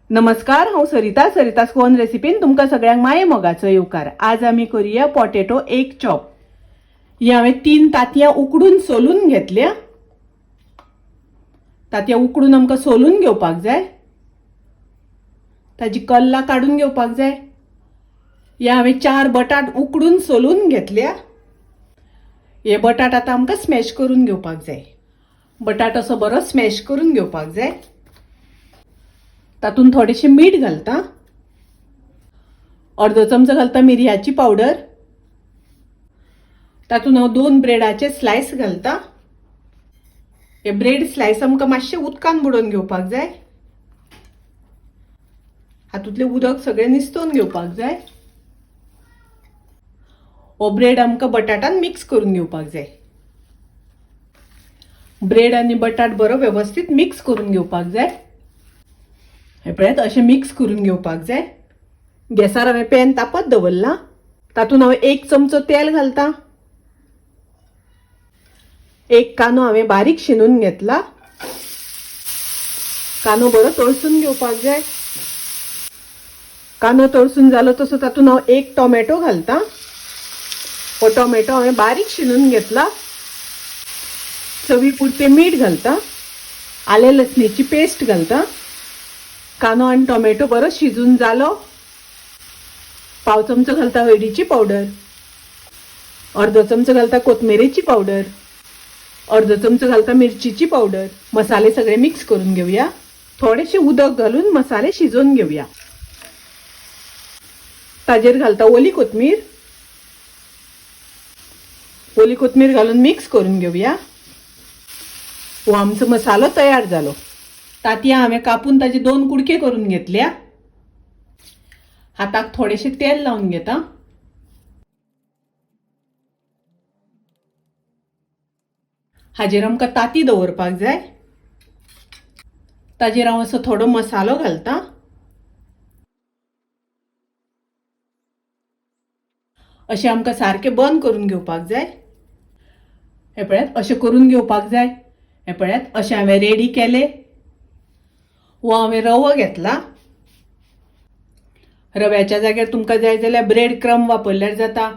नमस्कार, हांव सरिता. सरिता's कोन रेसिपीन तुमकां सगळ्यांक माये मोगाचो येवकार. आज आमी करूया पॉटेटो एग चॉप. ही हांवें 3 तांतयां उकडून सोलून घेतल्या. तांतयां उकडून आमकां सोलून घेवपाक जाय. ताजी कल्ला काडून घेवपाक जाय. हे हांवें 4 बटाट उकडून सोलून घेतल्या. हे बटाट आतां आमकां स्मॅश करून घेवपाक जाय. बटाट असो बरो स्मॅश करून घेवपाक जाय. तातूंत थोडेशें मीठ घालता, अर्दो चमचो घालता मिरयाची पावडर. तातूंत हांव 2 ब्रेडाचे स्लायस घालता. हे ब्रेड स्लायस आमकां मातशें उदकान बुडोवन घेवपाक जाय. हातूंतलें उदक सगळें निस्तोवन घेवपाक जाय. हो ब्रेड आमकां बटाटान मिक्स करून घेवपाक जाय. ब्रेड आनी बटाट बरो वेवस्थीत मिक्स करून घेवपाक जाय. हे पळयात, अशें मिक्स करून घेवपाक जाय. गॅसार हांवें पॅन तापत दवरलां. तातूंत हांव 1 चमचो तेल घालता. 1 कांदो हांवें बारीक शिनून घेतला. कांदो बरो तळसून घेवपाक जाय. कांदो तळसून जालो तसो तातूंत हांव 1 टोमॅटो घालता. हो टोमॅटो हांवें बारीक शिनून घेतला. चवी पुरतें मीठ घालता. आलें लसणीची पेस्ट घालता. कांदो आनी टोमॅटो बरो शिजून जालो. 1/4 चमचो घालता हळदीची पावडर, अर्दो चमचो घालता कोथमिरेची पावडर, अर्दो चमचो घालता मिरचीची पावडर. मसाले सगळे मिक्स करून घेवया. थोडेशें उदक घालून मसाले शिजोवन घेवया. ताजेर घालता ओली कोथमीर. ओली कोथमीर घालून मिक्स करून घेवया. हो आमचो मसालो तयार जालो. तांतयां हांवें कापून ताजे 2 कुडके करून घेतल्या. हाताक थोडेशें तेल लावन घेता. हाजेर आमकां तांती दवरपाक जाय. ताजेर हांव असो थोडो मसालो घालता. अशें आमकां सारकें बंद करून घेवपाक जाय. हें पळयात, अशें करून घेवपाक जाय. हें पळयात, अशें हांवें रेडी केलें. हो हांवें रवो घेतला. रव्याच्या जाग्यार तुमकां जाय जाल्यार ब्रेड क्रम वापरल्यार जाता.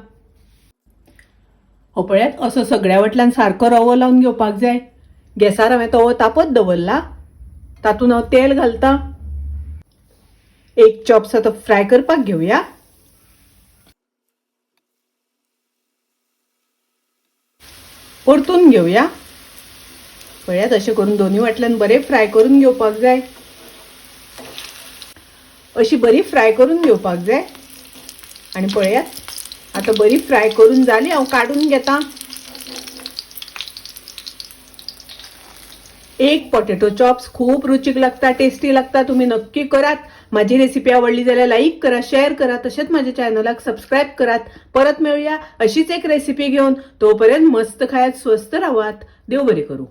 हो पळयात, असो सगळ्या वटल्यान सारको रवो लावन घेवपाक जाय. गॅसार हांवें तवो तापत दवरला. तातूंत हांव तेल घालता. 1 चॉप्स आतां फ्राय करपाक घेवया. परतून घेवया. पळयात, अशें करून दोनूय वाटल्यान बरें फ्राय करून घेवपाक जाय. अशी बरी फ्राय करून घेवपाक जाय. आनी पळयात, आतां बरी फ्राय करून जाली. हांव काडून घेता. 1 पॉटेटो चॉप्स खूब रुचीक लागता, टेस्टी लागता. तुमी नक्की करात. माझी रेसिपी आवडली जाल्यार लाईक करा, शेअर करा, तशेंच माझ्या चॅनलाक सबस्क्राईब करात. परत मेळूया अशीच एक रेसिपी घेवन. तोपर्यंत मस्त खायात, स्वस्थ रावात. देव बरें करूं.